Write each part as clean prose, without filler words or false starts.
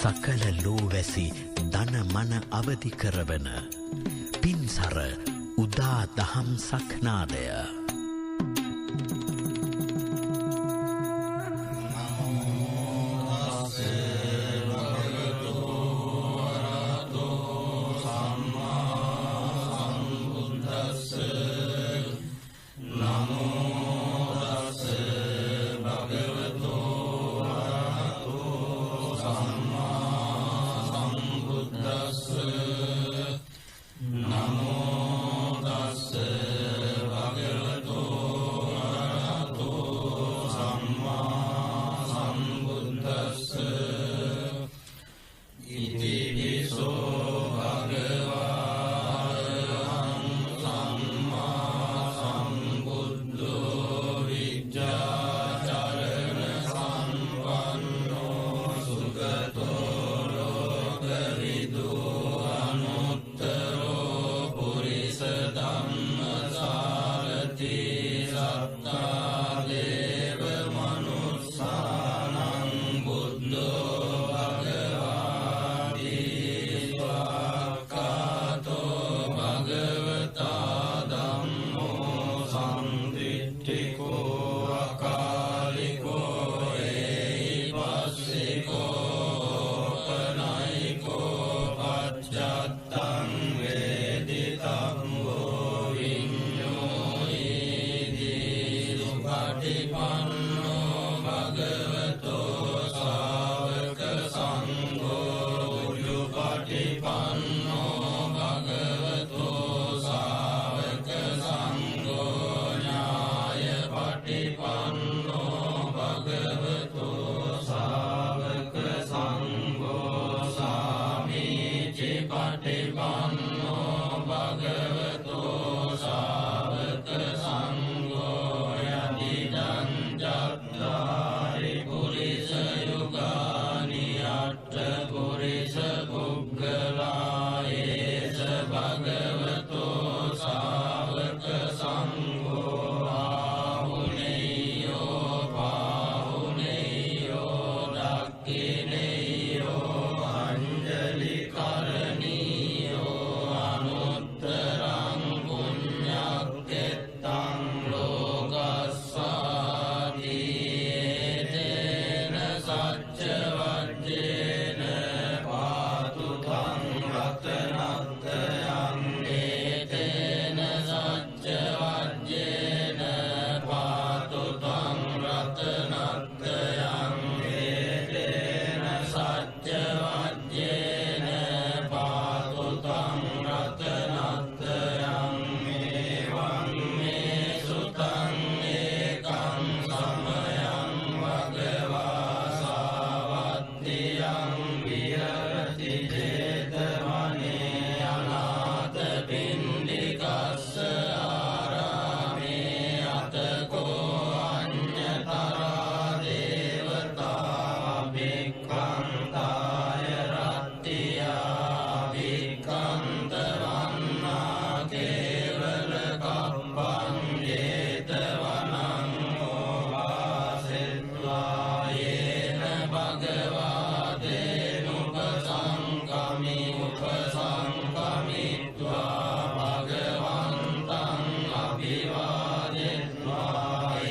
සකල ලෝවැසි ධන මන අවදි කරවන පින්සර උදා දහම් සක්නාදය.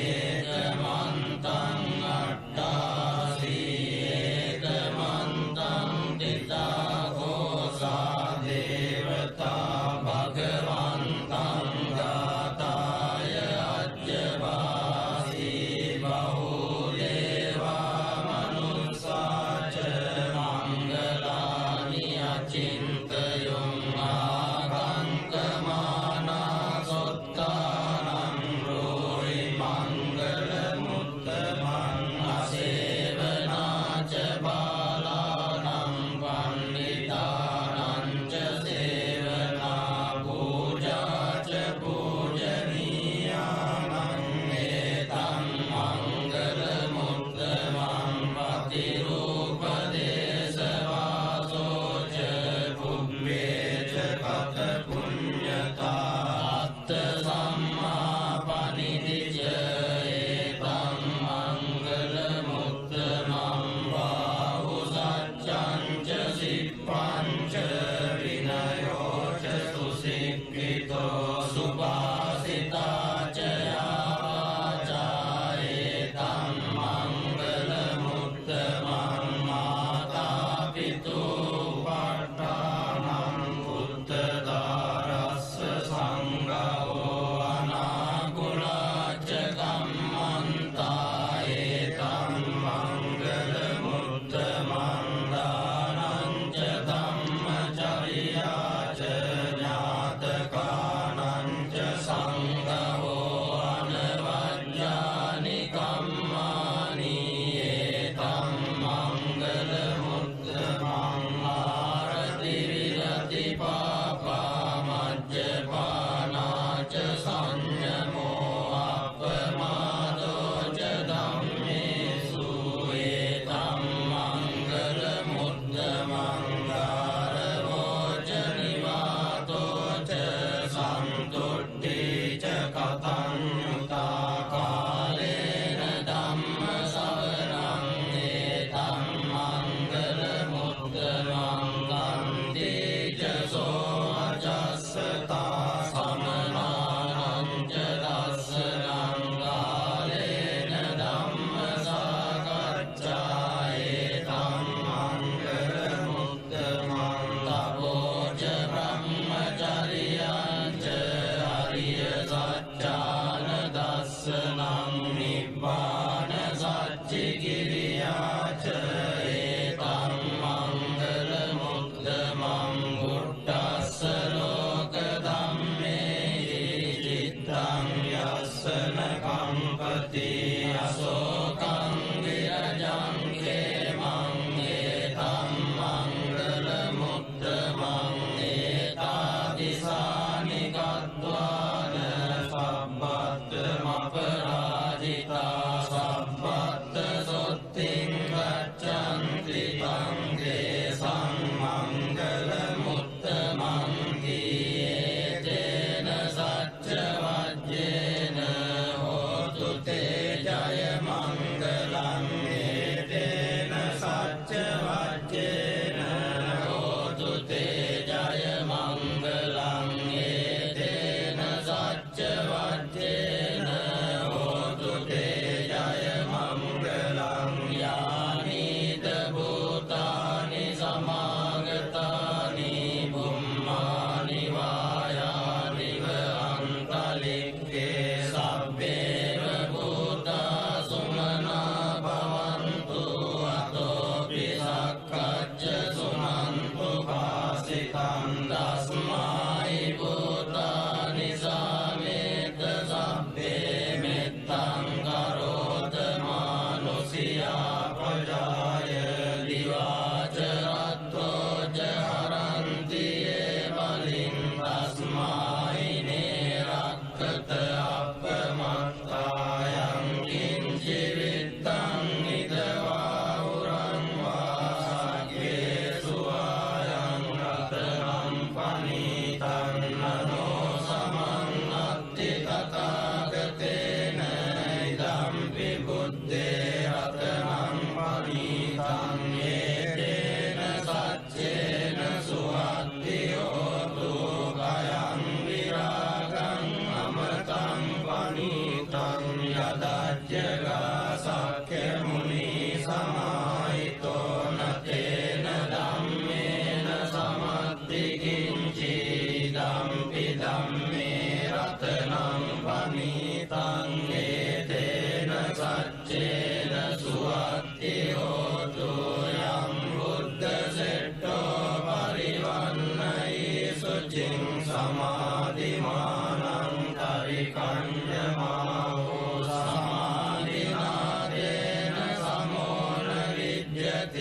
ඒකමන්තං අට්ඨාසී.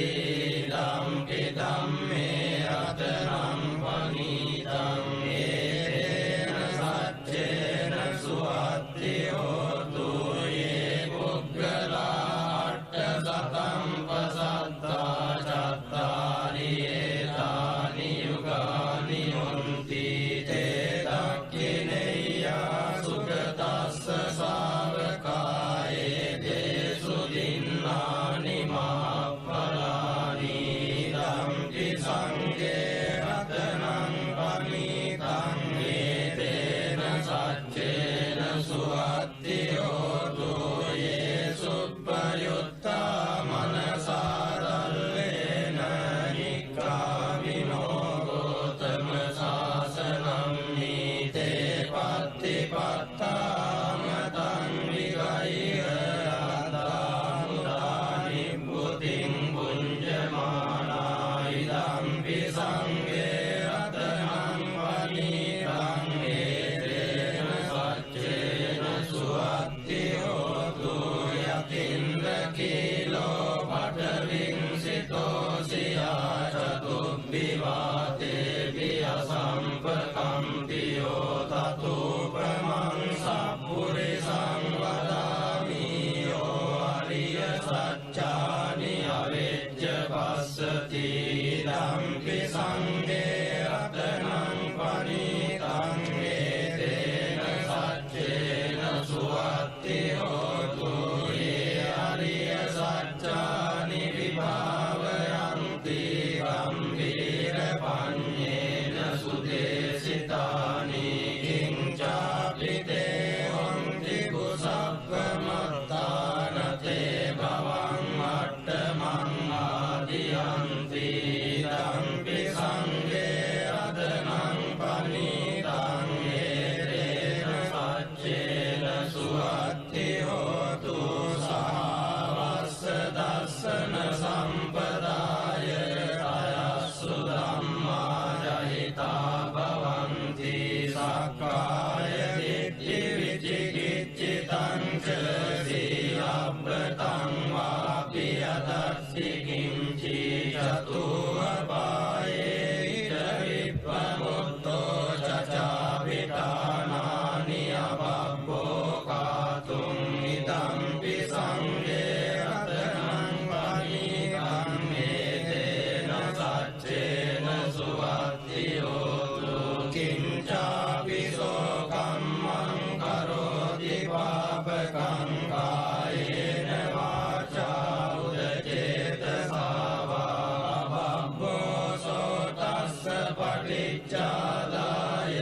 ඉදම්පි ධම්මේ රතනං පනීතං ඒතේන සච්චේන සුවත්ති හෝතු යේ පුද්ගලා අට්ඨ සතං පසත්තා චත්තාරි ඒතානි යුගානි හොಂತಿ තේ දක්ඛිනෙය්‍යා සුගතස්ස ශාවකායේ දේසු දින්නානි මහඵලානි ඉදම්පි සංඝේ රතනං පනීතං ඒතේන සච්චේන සුවත්ති හෝතු යේ සුප්පයුත්තා මනසාරල්ලේන නික්ඛාමිනෝ ගෝතම ශාසනං නීතේ පත්තිපත්තාමතං විගයිහ අත්තාමුදානි බුතිං පුඤ්ජමානා ඉදම්පි සංඝේ රතනං පනීතං ඒතේන සච්චේන සුවත්ති හෝතු යතින්ද කීලෝ පඨවිංසිතෝ සියා චතුබ්බිවාතේ අසම්පකම්පියෝ තතුපමං සප්පුරිසං වදාමි යෝ අරිය සච්චානි අවෙජ්ජ පස්සති ඉදම්පි සංඝේ රතනං පනීතං ඒතේන සච්චේන සුවත්ති හෝතු යේ අරිය සච්චානි විභාවයන්ති ගම්භීර පඤ්ඤේන සුදේසිතානි කිංචාපි තේ හොಂತಿ කුසප්පමත්තාන තේ භවං අට්ඨමං ආදියන්ති ඉදම්පි සංඝේ රතනං පනීතං ඒතේන සච්චේන සුවත්ති හෝතු සහවස්ස දස්සන සම්පදාය අයස්සු ධම්මා ජහිතා භවಂತಿ සක්කාය දිට්ඨි විචිකිච්ඡිතං ච සීලබ්බතං වාපි අදත්ති කිංචි චතුවපායේ ච විප්පමුත්තෝ චචාපිතානානි අබබ්බෝ කාතුං ඉදම්පි සංඝේ රතනං පනීතං ඒතේන සච්චේන සුවත්ති හෝතු කිංචාපි සෝ කම්මං කරෝති පාපකං කායේන වාචා උදචේතසා වා අබබ්බෝ සෝ තස්ස පටිච්චාදාය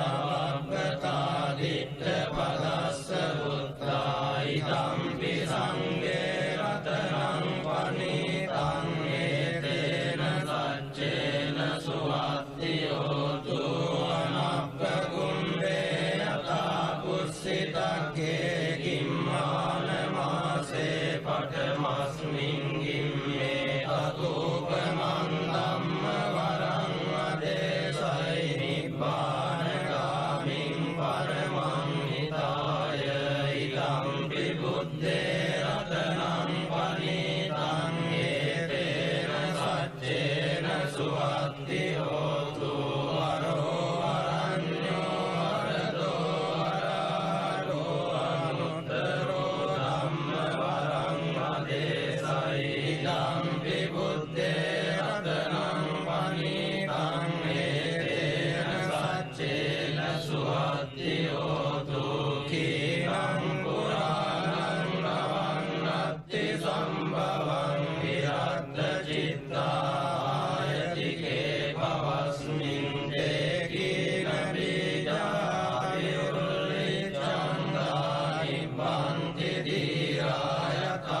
අබබ්බතා දිට්ඨ පදස්ස උත්තා ඉදම්පි සංඝේ රතනං පනීතං ඒතේන සච්චේන සුවත්ති හෝතු අනප්පකුම්භේ යතා කුස්සිතක්ඛේ කිම්මාන මාසේ පඨමස්මින් ගිම්මේ තතෝපමං ධම්ම වරං වදේසයි නිබ්බාන ගාමින් පරමං හිතාය ඉදම්පි බුද්ධේ රතනං පනීතං ඒතේන සච්චේන සුවත්ති හෝතු වරෝ වරඤ්ඤෝ වරදෝ වරාලෝ අනුත්තරෝ ධම්ම වරං වදේසයි ඉදම්පි බුද්ධේ රතනං පනීතං ඒතේන සච්චේන සුවත්ති හෝතු කීනං පුරාණං නවං නත්ති සම්භවං විරත්ත චිත්තායතිකේ භවස්මින් තේ කීන බීජාවිරුල්ලිච්ඡන්දා නිබ්බන්ති දීරායතායම්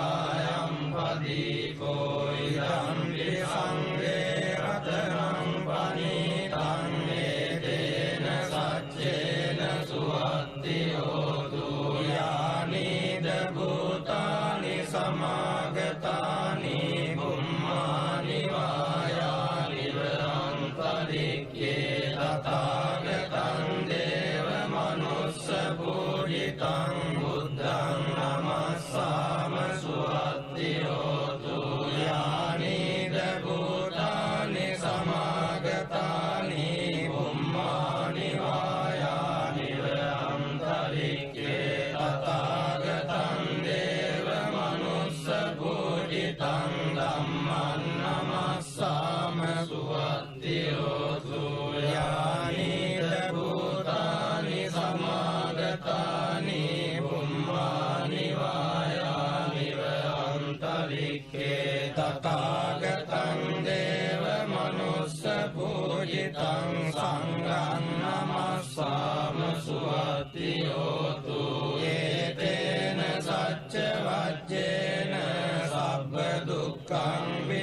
පදීපෝ ඉදම්පි සංඝේ රතනං පනීතං ඒතේන සච්චේන සුවත්ති හෝතු යානීද භූතානි සමාගතානි බුම්මානි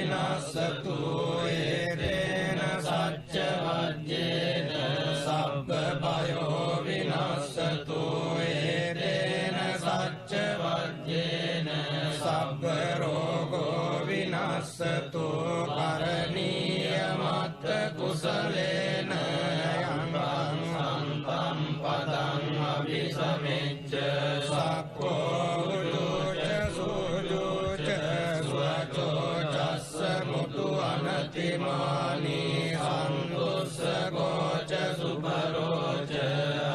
විනස්සතු ඒතේන සච්ච වජ්ජේන සබ්බ භයෝ විනස්සතු ඒතේන සච්ච වජ්ජේන සබ්බ රෝගෝ විනස්සතු කරණීය මත්ත කුසලේන යං සන්තම් පදං අபிසමෙච්ච සක්කෝ උලුච සුලුච සුවචෝ චස්ස මුතු අනතිමානී සන්තුස්සකෝච සුපරෝච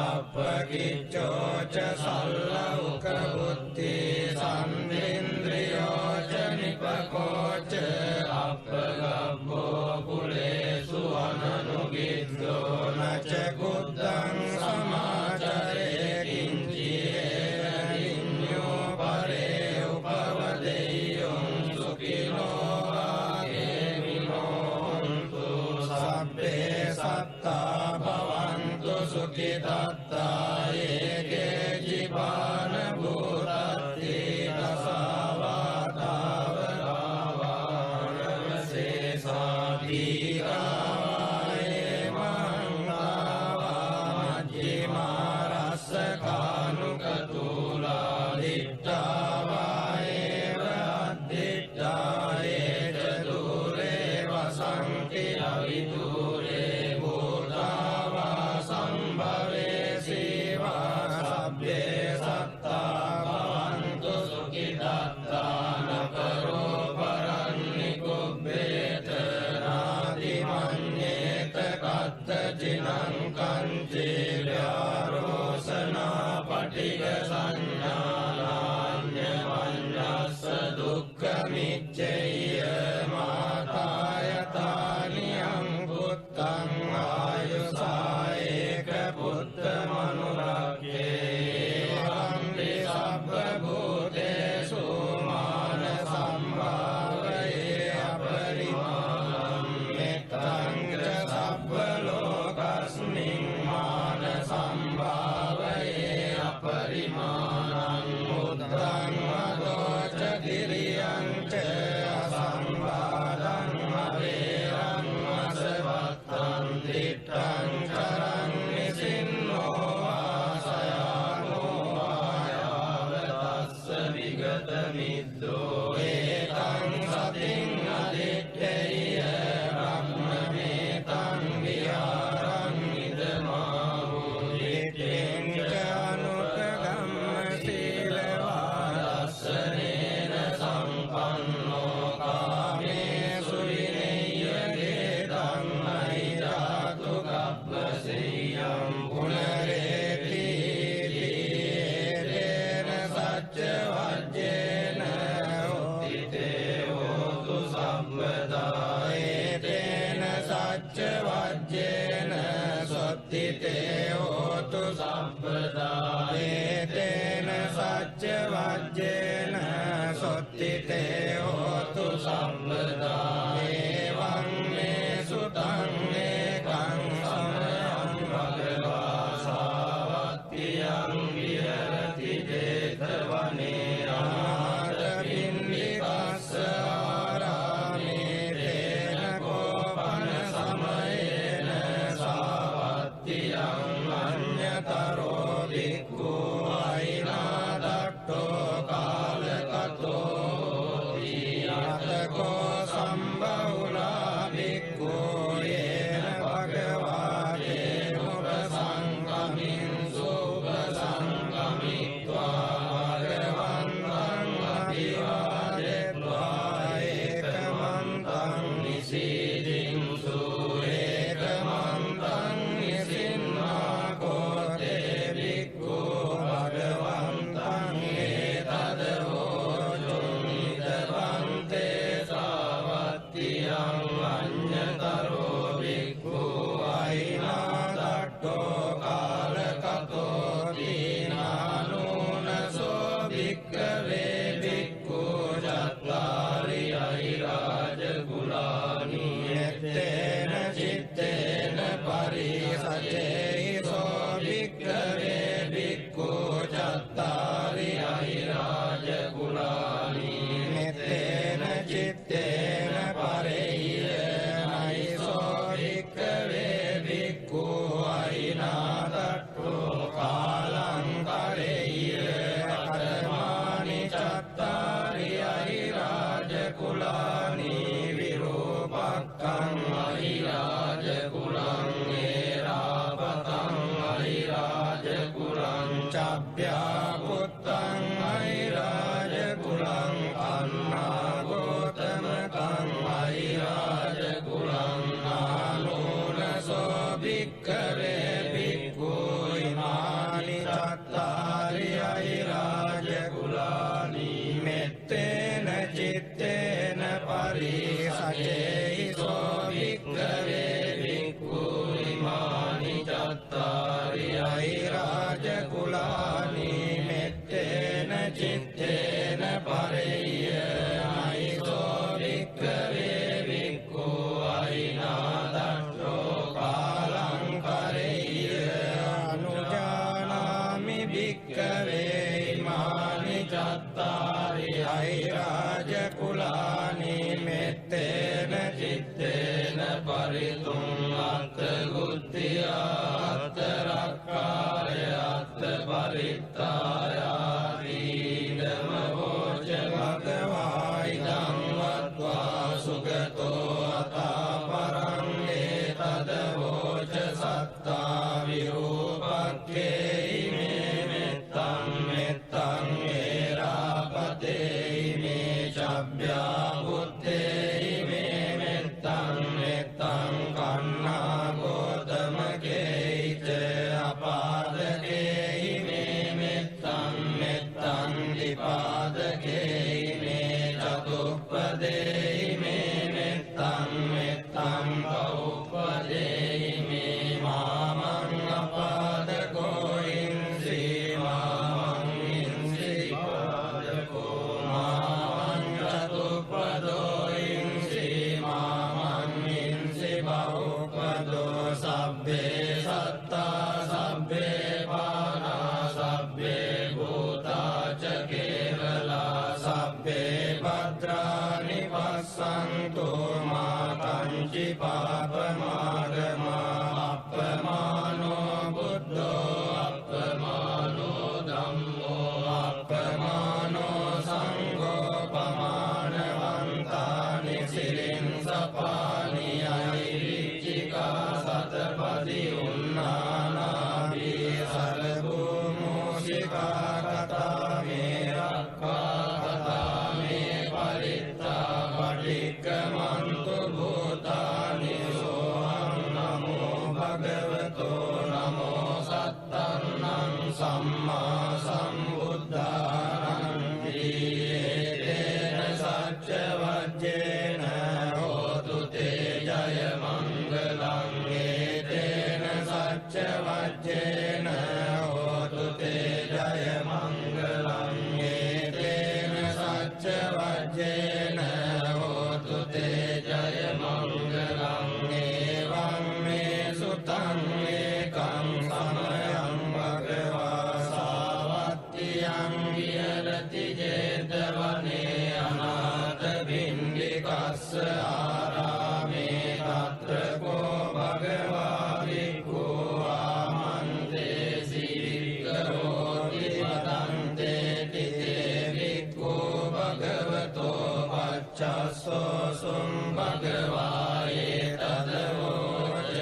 අප්පකිච්චෝච සල්ලෞක බුද්ධි සම්මින්ද්‍රියෝච නිපකෝච අප්පගබ්බෝ කුලේසු අනනුගිද්දෝ නච කුද්දං සමාචරේ කිංචි විඤ්ඤෝ පරේ උපවදෙය්‍යං සුඛිනෝ වාකේමිනෝ හොන්තු සබ්බේ සත්තා භවන්තු සුඛිතත්තා ඒකේ ජීවාන භූතත්ති චිත්තේන පරිතුං අත්ථ ගුත්තියා අත්ථ රක්ඛාය අත්ථ පරිත්තායාති ඉදම වෝච භගවා ඉදං වත්වා සුගතෝ අතාපරං ඒතද වෝච සත්තා විරූපක්ඛේ ඉමේ මෙත්තං මෙත්තං ඒරාපතේ ඉමේ චබ්බ්‍යා බුද්ධේ ඉමේ මෙත්තං මෙත්තං කන්නා ගෝතමකේයිච අපාදකේ ඉමේ මෙත්තං මෙත්තං දීපාදකේ ඉමේ චතුප්පදේ ඉමේ මෙත්තං මෙත්තං බහුපදේ ඉමේ මාමං අපාදකෝ ඉන්සී මාමං ඉන්සී පාදකෝ මාමං චතුප්පදෝ ඉන්සී මාමං ඉන්සී බහුපදෝ සබ්බේ සත්තා සබ්බේ පානා සබ්බේ භූතා ච කේවලා සබ්බේ භද්‍රානි පස්සන්තු මා කංචි පාපමාගමා අප්පමානෝ බුද්ධෝ අප්පමානෝ ධම්මෝ අප්පමානෝ සංඝෝ පමානවන්තානි සිරින් සපානි අයිරිච්චිකා සතපති උන්නානාභී සරභූමෝසිකා කතා මේ රක්ඛා කතා මේ පරිත්තා පටික්කමන්තු භූතානි සෝහං නමෝ භගවතෝ නමෝ සත්තන්නං සම්මා සම්බුද්ධානං ඒතේන සච්ච වජ්ජේන හෝතු තේ ජය මංගලං ඒතේන සච්ච වජ්ජේන හෝතු තේ ජය මංගලං ඒතේන සච්ච වජ්ජේන හෝතු තේ ජය මංගලං එවං මේ සුතං ඒකං සමයං භගවා සාවත්තියං විහෙරති ජේතවනේ අනාථ පිණ්ඩිකස්ස ආරාමේ තත්‍ර කෝ භගවා භික්ඛු ආමන්තේසි වික්ඛරෝති වදන්තේති තේ භික්ඛු භගවතෝ පච්චස්සෝ සුං භගවා ඒතද වෝච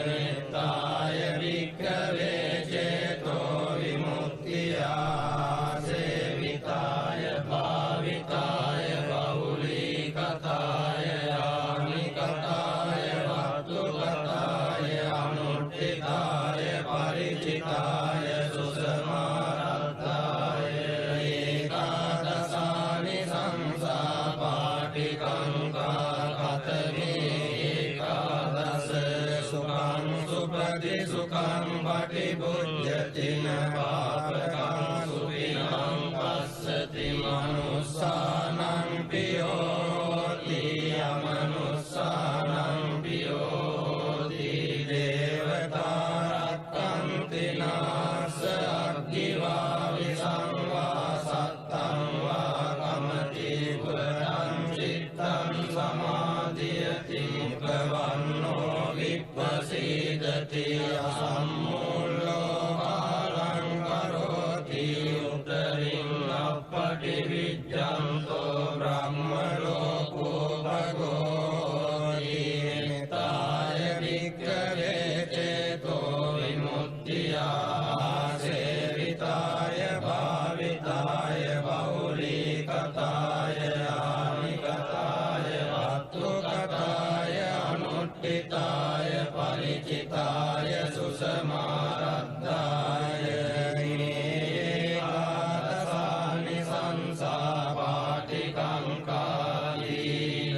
මෙත්තාය භික්ඛවේ චේතෝ විමුක්තියා සේවිතාය භාවිතාය බහුලීකතාය ආනිකතාය වත්තුකතාය අනුට්ඨිතාය පරිචිතාය සුසමාරත්තාය ඒකාදසානි සංසා පාටිකංකා කතමේ ඒකාදස සුඛං සුපති සුඛං පටිභුජ්ජති න පාපකං සුපිනං පස්සති මනුස්සානං පියෝති අමනුස්සානං පියෝති දේවතා රක්ඛන්ති නාස අග්ගිවා විසං වා සත්තං වා කමති පුරං චිත්තං සමාධියති මුඛවන්නෝ විප්පසීදති අසම්මූලෝ කාලං කරෝති උත්තරින් අප්පටිවිජ්ජන්තෝ බ්‍රහ්ම ලෝකෝ භගෝති මෙත්තාය භික්ඛවේ චේතෝ විමුක්තියා සේවිතාය භාවිතාය බහුලීකතාය ආනිකතාය වත්තුකතාය අනුට්ඨිතාය පරිචිතාය සුසමාරද්ධාය ඒකාදසානි සංසා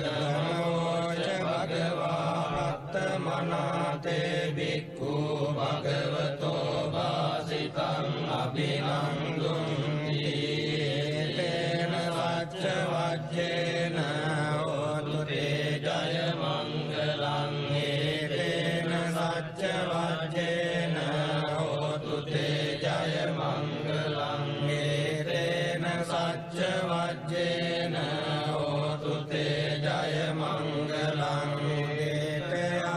පාටිකංකාදීදමෝච භගවා අත්තමනාතේ භික්ඛු භගවතෝ වාසිතං අභිනන්දුන්ති ඒතේන සච්ච වජ්ජේන හෝතු තේ ජය මංගලං ඒතේන සච්ච වජ්ජේන හෝතු තේ ජය මංගලං ඒතේන සච්ච වජ්ජේන හෝතු තේ ජය මංගලං ඒතේ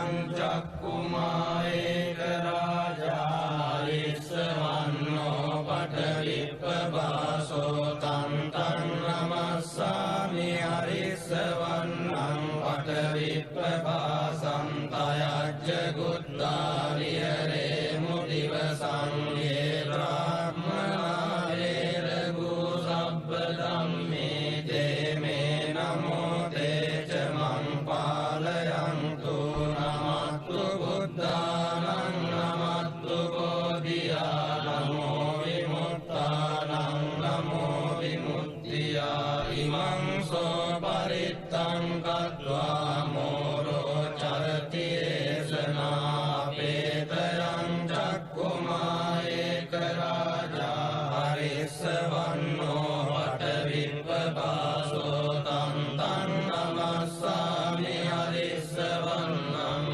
විප්පභාසං තයජ්ජ ගුත්තා විහෙරේමු දිවසං යේ බ්‍රාහ්මනා වේදගු සබ්බ ධම්මේ තේ මේ නමෝ තේ ච මං පාලයන්තු නමත්තු බුද්ධානං නමත්තු බෝධියා නමෝ විමුක්තානං නමෝ විමුක්තියා ඉමං සෝ පරිත්තං කତ୍වා මෝරෝ චරති ඒසනා පේතරං චක්කුමා ඒක රාජා හරිස්ස වන්නෝ පටවිප්පභාසෝ තං තං නමස්සාමි හරිස්ස වන්නං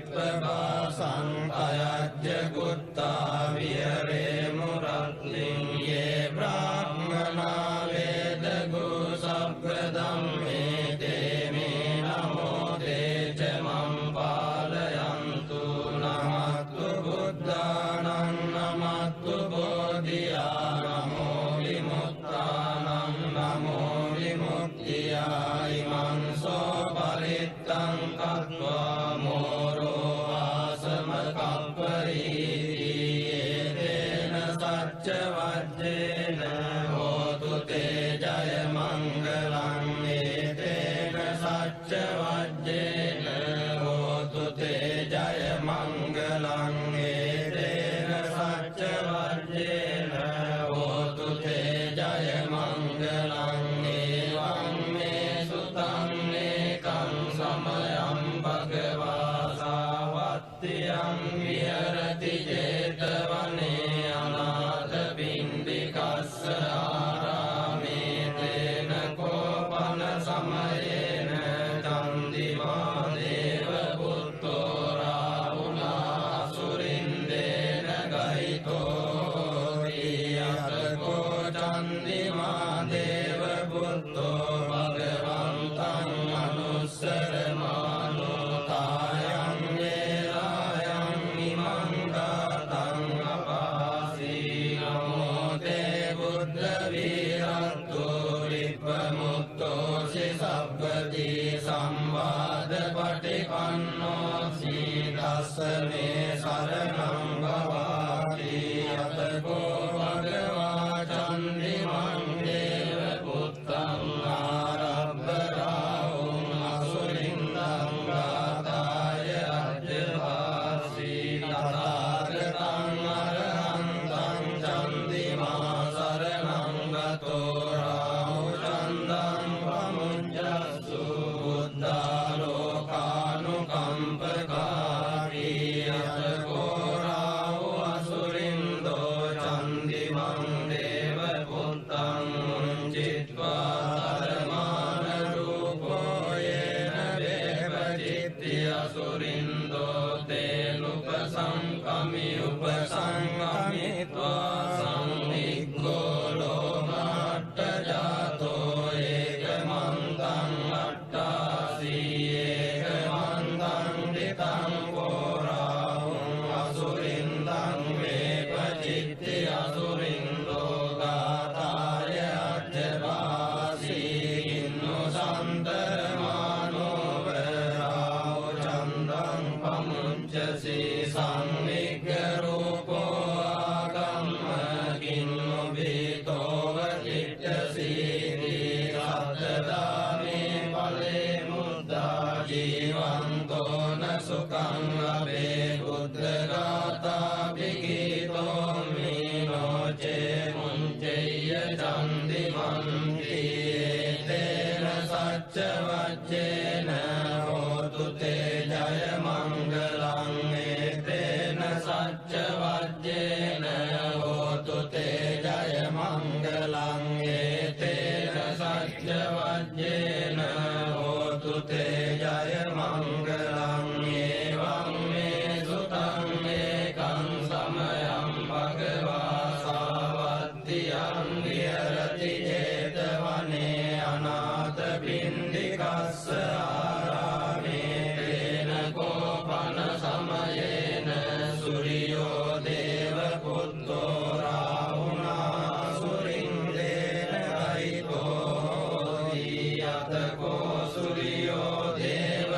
පටවිප්පභාසං අයජ්ජ ගුත්තා විහෙරේමු රත්නින් යේ බ්‍රාහ්මනා වේදගු සබ්බ ධම්මේ තේ මේ නමෝ තේ ච මං පාලයන්තු නමත්තු බුද්ධානං නමත්තු බෝධියා නමෝ විමුක්තානං නමෝ විමුක්තියා ඉමං සෝ පරිත්තං කତ୍වා මෝරෝ ආසම කප්පරීති ඒතේන සච්ච වජ්ජේන හෝතු තේ ජය මංගලං ඒතේන සච්ච වජ්ජේන හෝතු තේ ජය මංගලං ඒතේන සච්ච වජ්ජේන හෝතු තේ ජය මංගලං එවං මේ සුතං ඒකං සමයං භගවා සාවත්තියං විහෙරති ජේතවනේ අනාථ පින්ඩිකස්ස ආරාමේ තේන කෝපන සමයේන චන්දිමා දේව පුත්තෝ රාහුලා අසුරින්දේන ගහිතෝ අතකෝ චන්දිමා දේව පුත්තෝ භගවන්තං අනුස්සරමානෝ තායං වේලායං ඉමං ගාතං අපාසී නමෝ තේ බුද්ධ වීරත්තෝ විප්පමුත්තෝසි සබ්බදී සම්වාද පටිපන්නෝසි තස්ස මේ සරණං භවාති අතකෝ භගවා චන්දිමං දේව පුත්තං ආරබ්බ රාහුං අසුරින්දං ගාතාය අජ්ජවාසී තථාගතං අරහන්තං චන්දිමා සරණං ගතෝ රාහු චන්දං පමුඤ්ජස්සු බුද්ධාලෝකානුකම්පකාරී අතකෝ රාහු අසුරින්දෝ චන්දිමං දේව පුත්තං මුංචිත්වා තරමාන රූපෝ යේන වේපචිත්ති අසුරින්දෝ තේනුපසංකමි උපසංකමිත්වා සංවිග්ගෝ ලෝමට්ට ජාතෝ ඒකමන්තං අට්ඨාසී ඒකමන්තං දිතං කෝරාහුං අසුරින්දං වේපචිත්ති අසුරින්දෝ ගාතාය අජ්ජවාසී කින්නු සන්තරමානෝ වරාහු චන්දං පමුංචසි සංවිග්ග රූපෝ ආගම්ම කින්නු බීතෝව තිට්ඨසී සත්තදාමේ ඵලේ මුද්දා ජීවන්තෝ න සුඛං ලබේ බුද්ධ ගාථා විගීතෝ මීනෝ චේ මුංචෙය්‍ය චන්දිමන්ති තේන සච්ච වජ්ජේන හෝතු තේ ජය මංගලං ඒතේන සච්ච වජ්ජේන හෝතු තේ ජය මංගලං ඒතේන සච්ච වජ්ජේන හෝතු තේ ජය මංගලං එවං මේ සුතං ඒකං සමයං භගවා සාවත්තියං විහෙරති ජේතවනේ අනාථ පින්ඩිකස්ස ආරාමේ තේන කෝපන සමයේන සූරියෝ දේව පුත්තෝ රාහුනා සුරින්දේන ගහිතෝ අතකෝ සූරියෝ දේව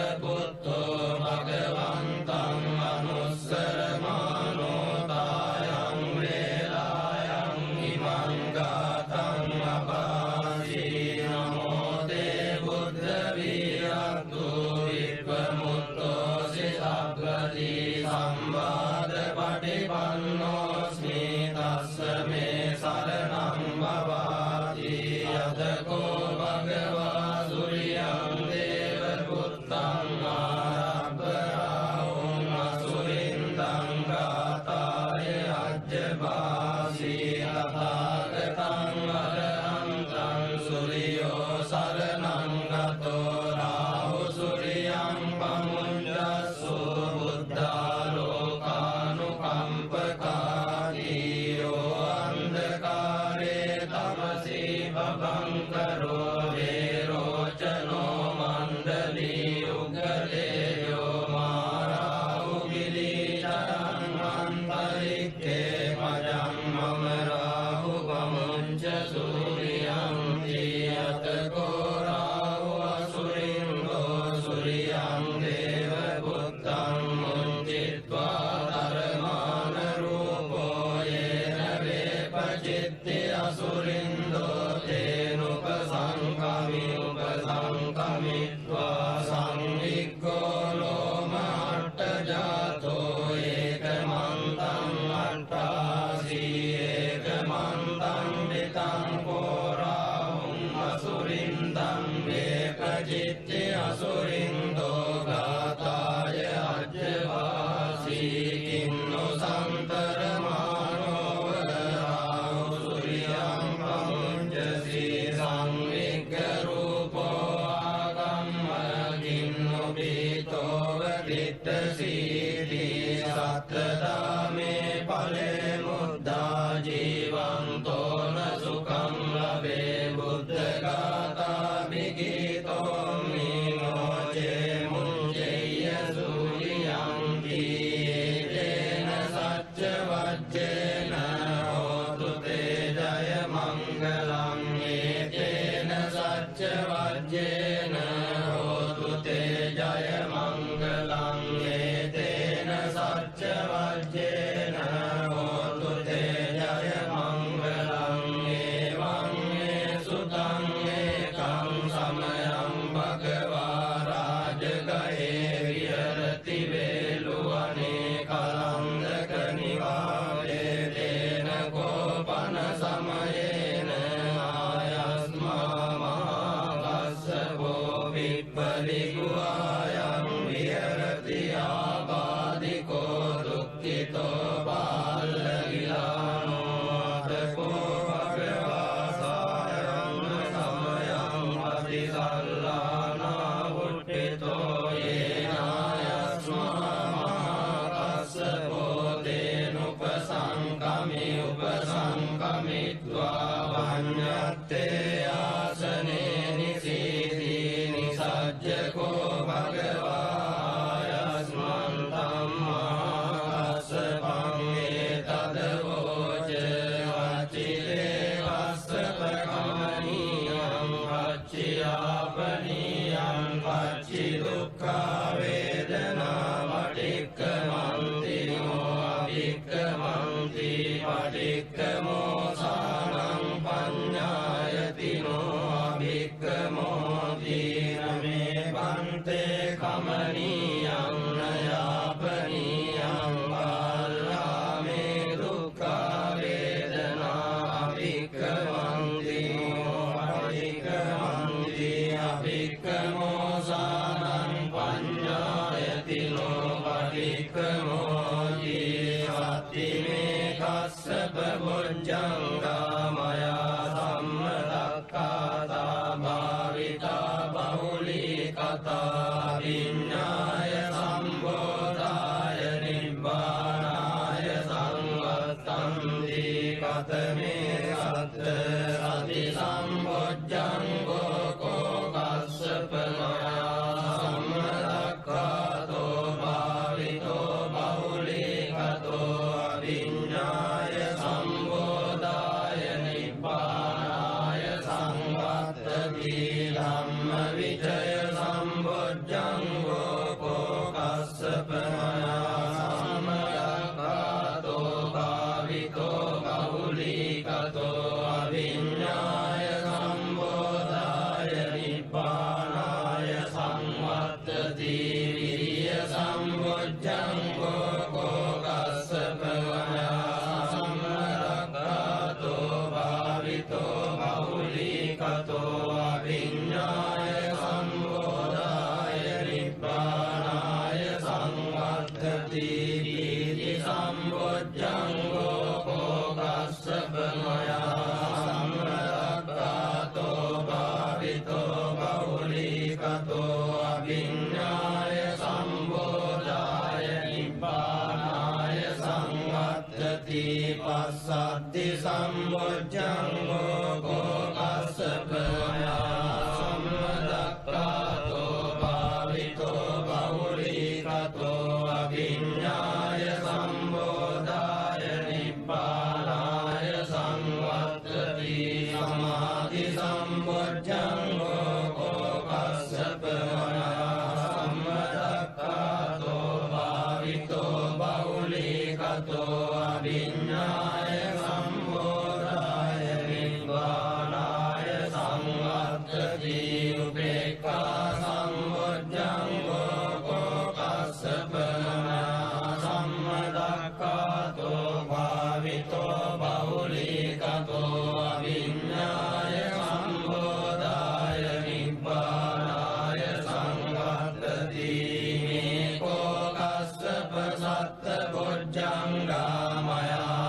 සීතෝව තිට්ඨසීති සත්තදාමේ ඵලේ මුද්දා ජීවන්තෝ න සුඛං ලබේ බුද්ධ ගාථා විගීතෝ මිනෝචේ මුංජෙය්‍ය සූරියං තීතේන සච්ච වජ්ජේන හෝතු තේ ජය මංගලං ඒතේන සච්ච වජ්ජේන හෝතු තේ ජය මංගලං ඒතේන සච්ච වජ්ජේන හෝතු තේ ජය මංගලං එවං මේ සුතං ඒකං සමයං භගවා රාජගහේ විහෙරති වේළුවනේ කලන්දක නිවාසේ තේන කෝපන සමයේන ආයස්මා මහා කස්සපෝ පිප්පලි ගුහායං විහෙරති ආබාධිකෝ දුක්ඛිතෝ බාල්ලගිලානෝ අතකෝ භගවා සායං සමයං පටිසල්ලානා වුට්ඨිතෝ යේනායස්මා මහා කස්සපෝ තේනුපසංකමි උපසංකමිත්වා වඤ්ඤත්තේ ආසනේ නිසීදී නිසජ්ජකෝ භගවා ආයස්මන්තං මහා කස්සපං ඒතදවෝච වච්චිලේ කස්සප කමනීයං පච්චියාපනීයං පච්චි දුක්ඛා වේදනා පටික්ඛමන්ති නෝ අභික්ඛමන්ති පටික්ඛමෝසානං පඤ්ඤායති නෝ අභික්ඛමෝති නමේ බන්තේ කමනීයං නයාපනීයං බාල්ලාමේ දුක්ඛා වේදනා අභික්ඛමන්ති නෝ පටික්ඛමන්ති අභික්ඛමෝසානං පඤ්ඤායති නෝ පටික්ඛමෝති සත්ති මේ කස්සප බොජ්ජංගා මයා සම්මදක්ඛාතා භාවිතා බහුලී කතා විඤ්ඤාය සම්බෝධාය නිබ්බානාය සංවත්තන්ති කතමේ සත්ත සති සම්බොජ්ජංගෝ කෝ කස්සප මයා සම්මදක්ඛාතෝ භාවිතෝ බහුලීකතෝ අවිඤ්ඤාය සම්බෝධාය නිබ්බානාය සංවත්තති ධම්ම විචය සම්බොජ්ජංගෝ කෝ කස්සප මයා සම්මදක්ඛාතෝ භාවිතෝ බහුලීකතෝ අවිඤ්ඤාය සම්බෝධාය නිබ්බානාය සංවත්තති විරිය සම්බොජ්ජංගෝ කෝ කස්සප මයා සම්මදක්ඛාතෝ භාවිතෝ බහුලීකතෝ අවිඤ්ඤාය සම්බෝධාය නිබ්බානාය සංවත්තති පීති සම්බොජ්ජංගෝ කෝ කස්සප මයා සම්මදක්ඛාතෝ භාවිතෝ බහුලීකතෝ අවිඤ්ඤාය සම්බෝධාය නිබ්බානාය සංවත්තති පස්සද්ධි සම්බොජ්ජංගෝ කෝ කස්සප මයා සම්මදක්ඛාතෝ භාවිතෝ බහුලීකතෝ අවිඤ්ඤාය සම්බෝධාය නිබ්බානාය සංවත්තති සමාධි සම්බොජ්ජංගෝ කෝ කස්සප මයා සම්මදක්ඛාතෝ භාවිතෝ බහුලීකතෝ අවිඤ්ඤාය සම්බෝධාය නිබ්බානාය සංවත්තති උපේක්ඛා සම්බොජ්ජංගෝ කෝ කස්සප මයා සම්මදක්ඛාතෝ භාවිතෝ බහුලීකතෝ අවිඤ්ඤාය සම්බෝධාය නිබ්බානාය සංවත්තති මේ කෝ කස්සප සත්ත බොජ්ජංගා මයා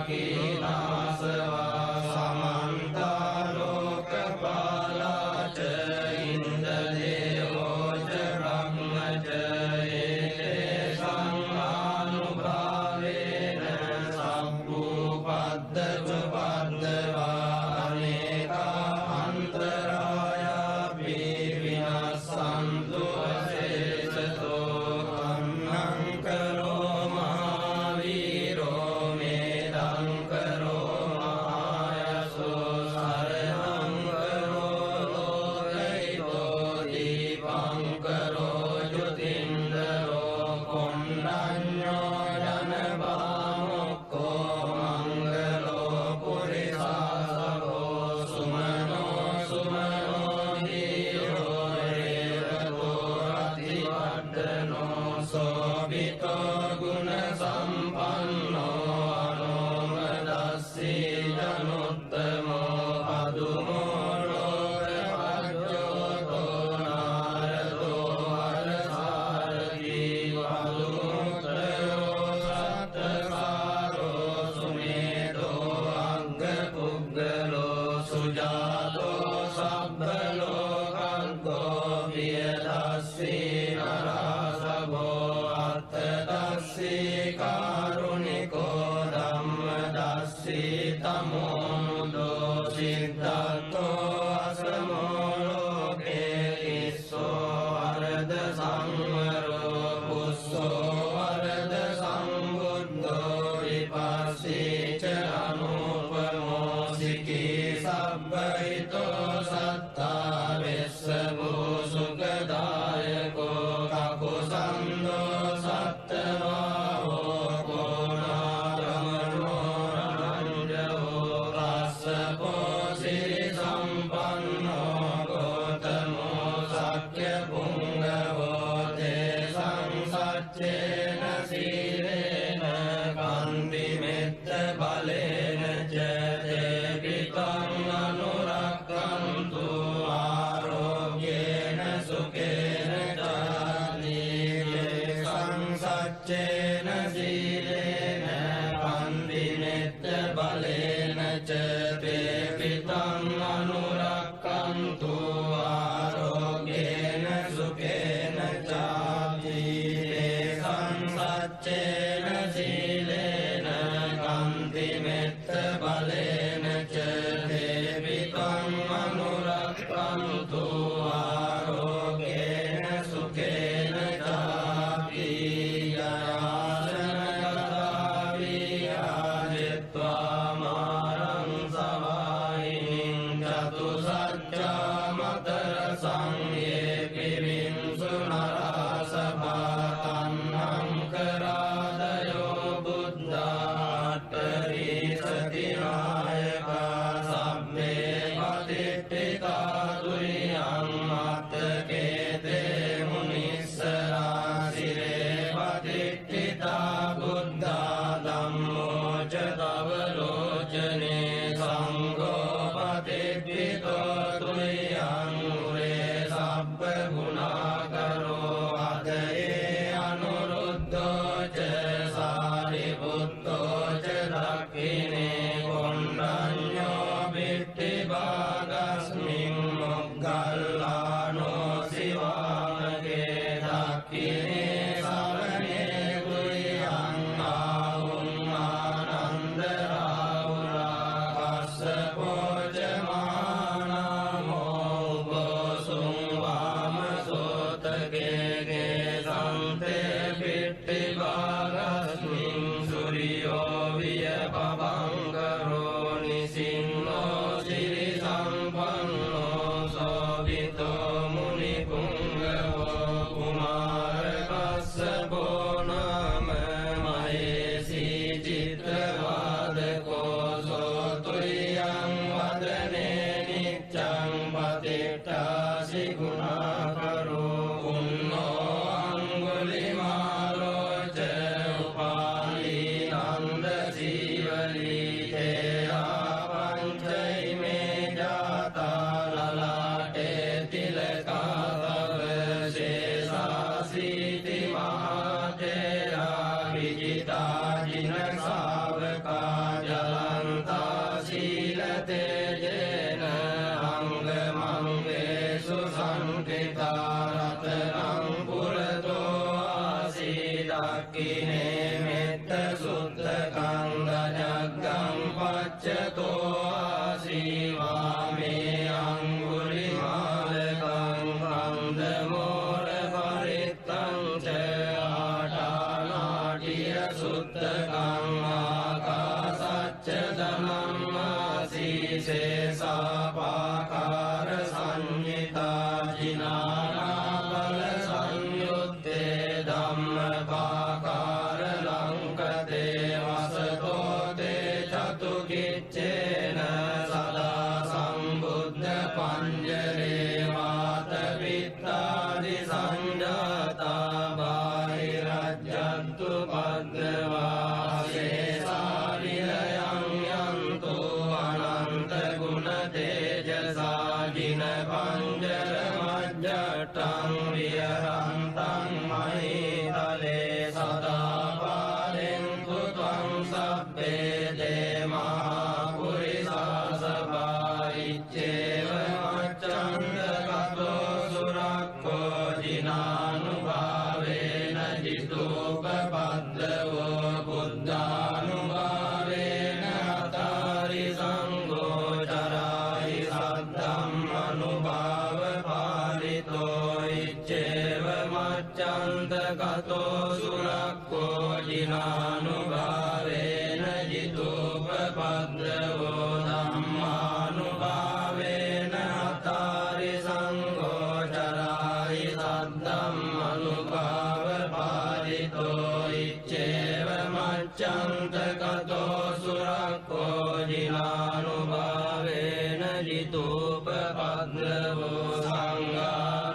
කීනාසවා සමන්ත ලෝකපාලා ච ඉන්ද දේවෝ ච බ්‍රහ්ම ච ඒතේ සංඝානුභාවේන සබ්බූපද්ද පද්දවා අනේකා අන්තරායාපි විනස්සන්තු අශේෂතෝ. කන්නං කරෝ මහාවීරෝ මේදං කරෝ මහායසෝ සරණං කරෝ ලෝකහිතෝ දීපං කරෝ ජුතින්දරෝ කොණ්ඩඤ්ඤෝ ජනපාමුක්ඛෝ මංගලෝ පුරිසාසවෝ සුමනෝ සුමනෝ ධීරෝ රේවතෝ රතිවඩ්ඩනෝ සෝභිතෝ ගුණ සම්පන්නෝ අනෝමදස්සී ජනුත්තමෝ පදුමෝ ලෝකපජ්ජෝතෝ නාරදෝ හරසාරති පදුමුත්‍රෝ සත්තසාරෝ සුමේධෝ අග්ගපුග්ගලෝ සුජාතෝ සබ්බ ලෝකග්ගෝ පියදස්සී නරසභෝ අත්තදස්සී කාරුණිකෝ ධම්මදස්සී තමෝනුදෝ සිද්ධාර්ථෝ අසමෝ ලෝකේ තිස්සෝ අරද සංවරෝ පුස්සෝ අරද සම්බුද්ධෝ විපස්සී ච අනුපමෝ සිකී සබ්බහිතෝ සත්තා වෙස්සවෝ සුඛදායකෝ කකුසන්தோ සත්තවාහෝ කෝණාරමණෝ රණංජවෝ කස්සපෝ සිරි සම්පන්නෝ ගෝතමෝ සක්‍ය පුංගවෝ තේ සංසච්චේන සීලේන කන්ති මෙත්ත බලේන ච තේ පිතං අනුරක්ඛන්තු ආරෝග්‍යේන සුඛේන චාති. සංසච්චේන සීලේන කන්ති මෙත්ත බලේන ච තේ පිතං අනුරක්ඛන්තු ආරෝග්‍යේන සුඛේන චාති. සංසච්චේන සීලේන කන්ති මෙත්ත බලේන ච තේ පිතං අනුරක්ඛන්තු ආරෝග්‍යේන සුඛේන චාති. යාසන ගතා විරාජිත්වා මාරං සවාහිනින් චතු සච්චා මතර සංයේපි විංසු නරසභා තන්නං කරාදයෝ බුද්ධා අට්ඨරී සති නායකා සබ්බේ පතිට්ඨිතා තුරියං අත්තකේතේ මුනිස්සරා සිරේ පතිට්ඨිතා බුද්ධා ධම්මෝ ච තව ලෝචනේ සංඝෝ පතිට්ඨිතෝ තුරියං උරේ සබ්බ ගුණාකරෝ අදයේ අනුරුද්ධෝ ච සාරිපුත්තෝ ච දක්ඛිනේ කොණ්ඩඤ්ඤෝ පිට්ඨිභාගස්මින් මොග්ගල්ලානෝ සිවාමගේ දක්ඛිනේ සරණේ තුරියං ආහුං ආනන්ද රාහුලා කස්සපෝ ච මහානාමෝ උපෝසුං වාම සෝතකේ සන්තේ පිට්ඨිභාගස්මින් සූරියෝ ගච්ඡතෝ ආසීවා මේ අංගුලිමාලකං කන්දමෝල පරිත්තං ච ආටානාටිය සුත්තකං ආකාසච්ච ධනං ආසීසේ සාපාකාර සංහිතා ජිනානා බල සංයුත්තේ ධම්මපාකාර ලංකතේ වසතෝ තේ චතුකිච්ඡේන සදා සම්බුද්ධ පංජරේ වාත පිත්තාදි සංජාතා බාහිරජ්ජත්තු පද්දවා සේසා විලයං යන්තු අනන්ත ගුණ තේජසා ජින පංජර මජ්ජට්ඨං විහරන්තං මහීතලේ සදා පාලෙන්තු ත්වං සබ්බේ දේමහා පුරිසාසභා ඉච්ඡේව මච්ඡන්ද කතෝ සුරක්ඛෝ ජිනානුභාවේන ජිතූපපද්දවෝ බුද්ධානුභාවේන අතාරි සංඝෝ චරාහි සද්ධම්මනුභාව පාලිතෝ ඉච්ඡේව මච්ඡන්ද කතෝ සුරක්ඛෝ ජිනානුභාවේන ජිතූපපද්දවෝ ධම්මානුභාවේන අතාරි සංඝෝ චරාහි සද්ධම්මනුභාව පාලිතෝ ඉච්ඡේව මච්ඡන්ත කතෝ සුරක්ඛෝ ජිනානුභාවේන ජිතූපපද්දවෝ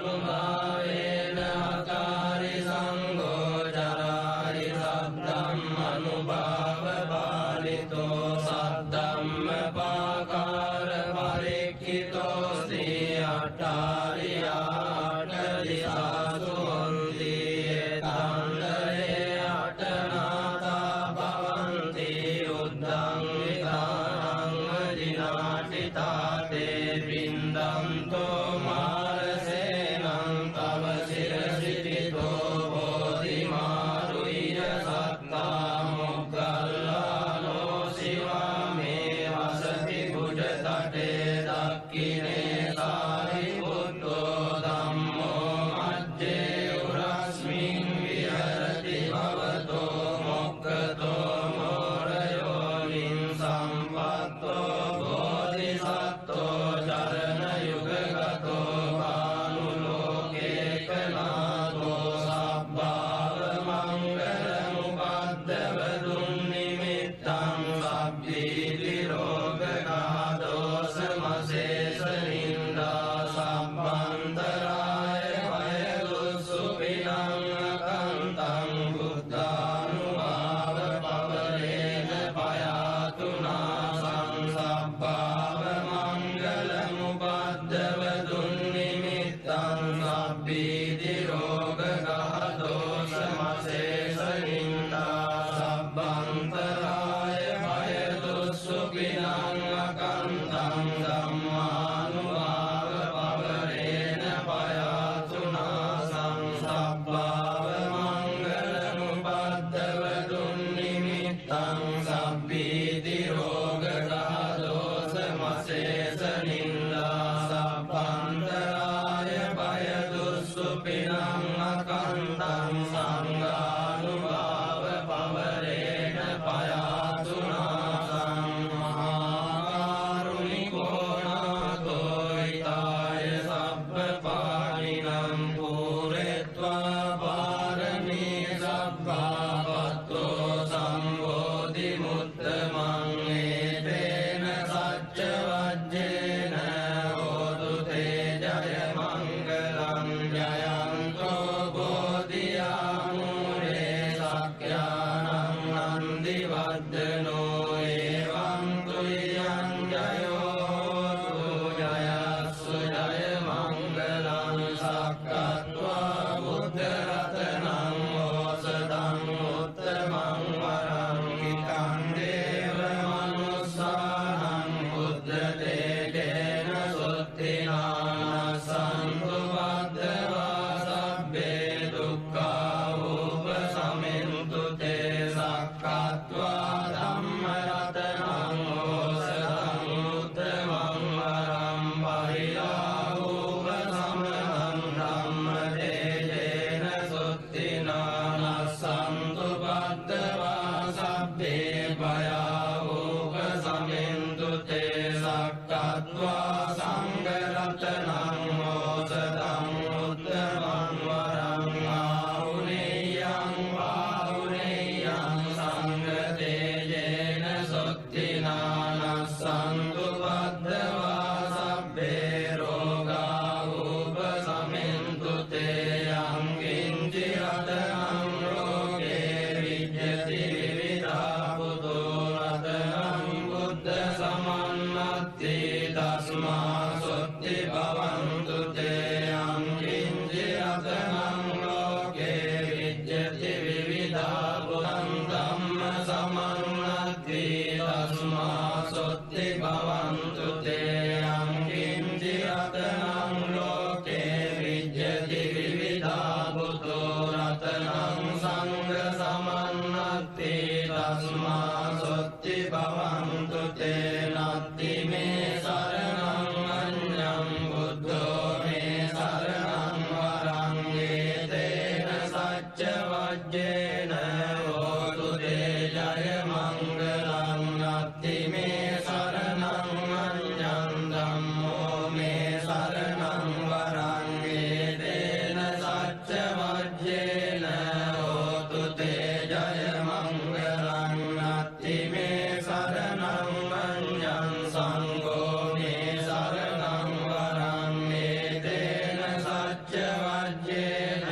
සංඝානුභාවේන අතාරි සංඝෝ චරාහි සද්ධම්මනුභාව පාලිතෝ සද්ධම්ම පාකාර පරික්ඛිතෝ සී අට්ඨාරියාට දිසාසු හොන්ති තන්දරේ අටනාතා භවන්ති උද්ධං විතානං ජිනාටිතා තේ පින්දන්තෝ මාරසේනං තව සිරසිතිතෝ බෝධිමාරුය්‍ය සත්තා මොග්ගල්ලානෝ සිවාමේ වසති භුජතටේ දක්ඛිනේ සාරිපුත්තෝ ධම්මෝ මජ්ජේ උරස්මින් විහරති භවතෝ මොක්ඛතෝ මෝරයෝනින් සම්පත්තෝ බෝධිසත්වෝ චරණ යුගගතෝ භානුලෝකේකනාථෝ සබ්බාව මංගලමුපද්දව දුන්නිමිත්තං සබ්බීති රෝගකාදෝසමසේස නින්දා සබ්බන්තරාය භය දුස්සුපිනං අකන්තං බුද්ධානුභාව පවරේන පයාතුනාසං සබ්බාව මංගලමුපද්දව දුන්නිමිත්තං සබ්බීති රෝගගහදෝසමසේස නින්දා සබ්බන්තරාය භය දුස්සුපිනං අකන්තං ධම්මානුභාව පවරේන පයාතුනාසං සබ්බාව මංගලමුපද්දව දුන්නිමිත්තං සබ්බීති රෝගගහදෝසමසේස නින්දා සබ්බන්තරාය භය දුස්සුපිනං අකන්තං සංඝානුභාව පවරේන පයාතුනාසං මහා කරුණිකෝ නාථෝ ඊතාය සබ්බ පාණිනං පූරෙත්වා පාරමී සබ්බාපත්තෝ සම්බෝධි මුත්තමං ඒතේන සච්ච වජ්ජේන හෝතු තේ ජය මංගලං ජයන්තෝ බෝධියාමූලේ සක්‍යානං නන්දි වද්දනෝ එවං තුයං ජයෝ හෝතු ජයස්සු ජය මංගලං සක්කත්වා බුද්ධ රතනං ඕසදං උත්තමං වරං හිතං දේව මනුස්සානං බුද්ධ තේජේන සුත්තිනාන සන්තු පද්දවා සබ්බේ දුක්ඛා උපසමෙන්තු තේ සක්කත්වා ධම්ම භයා උපසමින්තු තේ සක්කත්වා සංඝ රතනං ඕසදං උත්තමං වරං ආහුනේයං වාහුනේයං සංඝ තේජේන සොත්තිනානස්සන්තු පද්දවා සබ්බේ රෝගා උපසමින්තු තේ යං කිංචි රතනං ලෝකේ විජ්ජති විවිධා පුතෝ රතනං බුද්ධ සමන්නත්ති තස්මා සොත්ති භවන්තු තේ යං කිංචි රතනං ලෝකේ විජ්ජති විවිධා පුතං ධම්ම සමන්නත්ති තස්මා සොත්ති භවන්තු තේ යං කිංචි රතනං ලෝකේ විජ්ජති විවිධා පුතෝ රතනං සංඝ සමන්නත්ති තස්මා සොත්ති භවන්තු තේ නත්ති මේ සරණං අඤ්ඤං බුද්ධෝ මේ සරණං වරං ඒතේන සච්ච වජ්ජේන හෝතු තේ ජය මංගලං නත්ති මේ සරණං අඤ්ඤං ධම්මෝ මේ සරණං වරං ඒතේන සච්ච වජ්ජේන හෝතු තේ ජය මංගලං නත්ති මේ සරණං අඤ්ඤං සංඝෝ මේ සරණං වරං ඒතේන සච්ච වජ්ජේන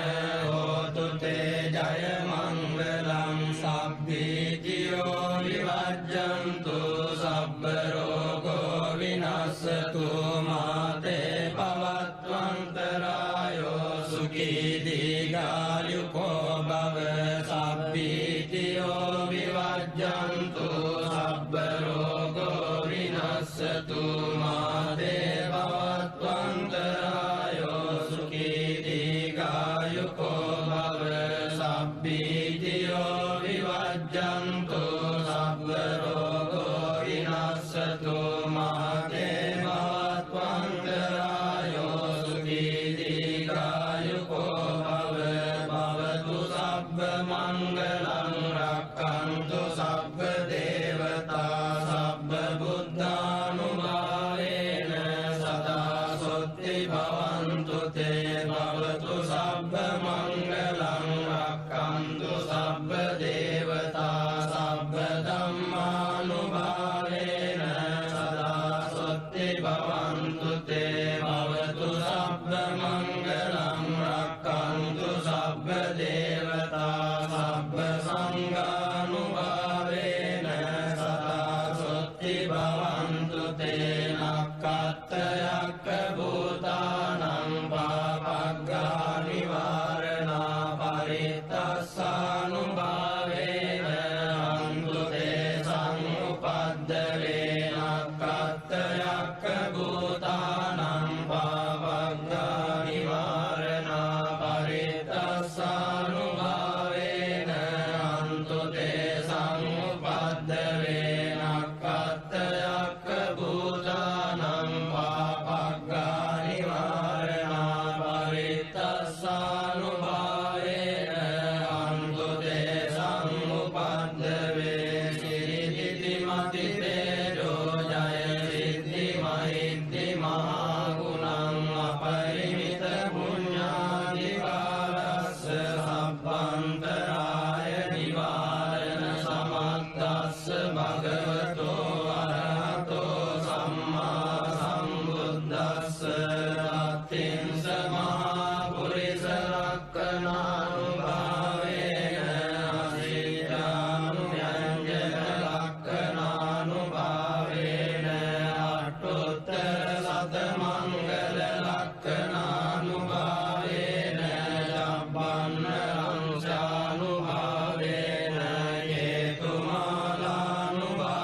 හෝතු තේ ජය මංගලං සබ්බීතියෝ විවජ්ජන්තු සබ්බ රෝගෝ විනස්සතු මාතේ පවත්වන්තරායෝ සුඛී දීඝායුකෝ භව සබ්බීතියෝ විවජ්ජන්තු සබ්බ රෝගෝ විනස්සතු මාතේ පවත්වන්තරායෝ සුඛී දීඝායුකෝ භව සබ්බීතියෝ විවජ්ජන්තු සබ්බ රෝගෝ විනස්සතු මාතේ භවත්වන්තරායෝ සුඛී දීඝායුකෝ භව භවතු සබ්බ මංගලං රක්ඛන්තු සබ්බ දේවතා සබ්බ බුද්ධානුභාවේන සදා සොත්ති භවන්තු තේ භවතු සබ්බ මංගලං රක්ඛන්තු සබ්බ දේවතා සබ්බ ධම්මානුභාවේන සදා සොත්ති භවන්තු තේ භවතු සබ්බ මංගලං රක්ඛන්තු සබ්බ දේවතා සබ්බ සංඝානුභාවේන සදා සොත්ති භවන්තු තේ නක්ඛත්ත යක්ඛ භූතානං පාපග්ගා නිවාරණා පරිත්තස්සානුභාවේන අන්තු තේ සංඋපද්දවේ නක්ඛත්ත යක්ඛ භූතානං පාපග්ගා නිවාරණා පරිත්තස්සානුභාවේන අන්තු තේ සංඋපද්දවේ නක්ඛත්ත යක්ඛ භූතානං පාපග්ගා නිවාරණා පරිත්තස්සානුභාවේන අන්තු තේ සංඋපද්දවේ සිරිදිති මති තේජෝ ජය සිද්ධි මහිද්දි මහා ගුණං අපරිමිත පුඤ්ඤාධිකාරස්ස සබ්බන්තරාය නිවාරණ සමත්තස්ස භගවතෝ අරහතෝ සම්මා සම්බුද්දස්ස රත්තිංස මහා පුරිස ලක්ඛනානුභාවේන අසිතානුව්‍යංජන ලක්ඛනානුභාවේන අට්ඨුත්තර සත මංගල ලක්ඛනානුභාවේන චබ්බන්න රංසානුභාවේන හේතුමාලානුභාවේන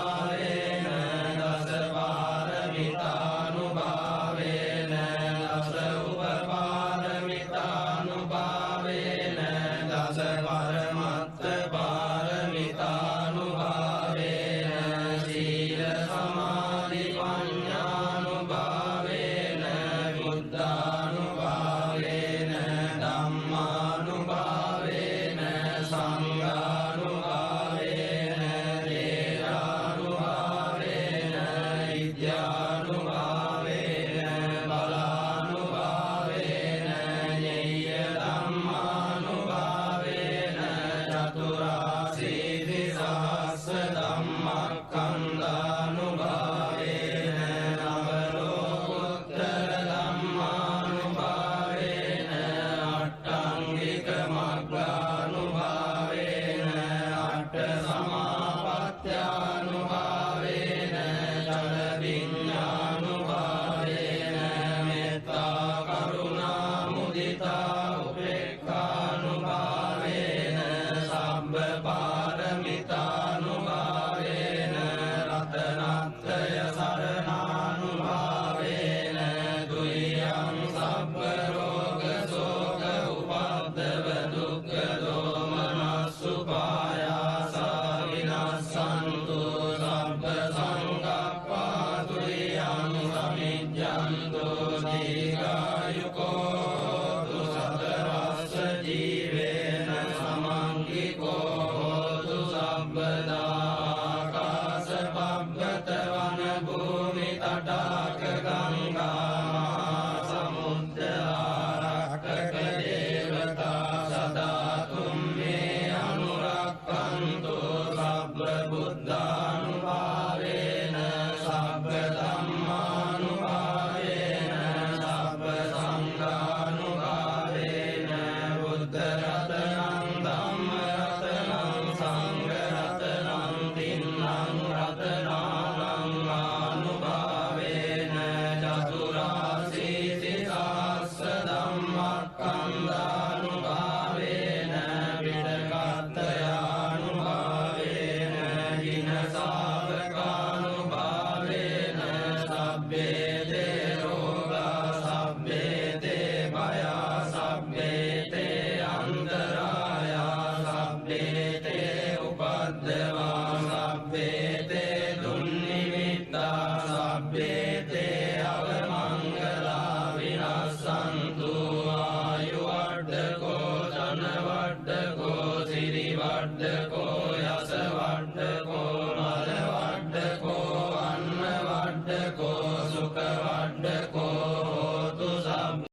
උපද්දවා.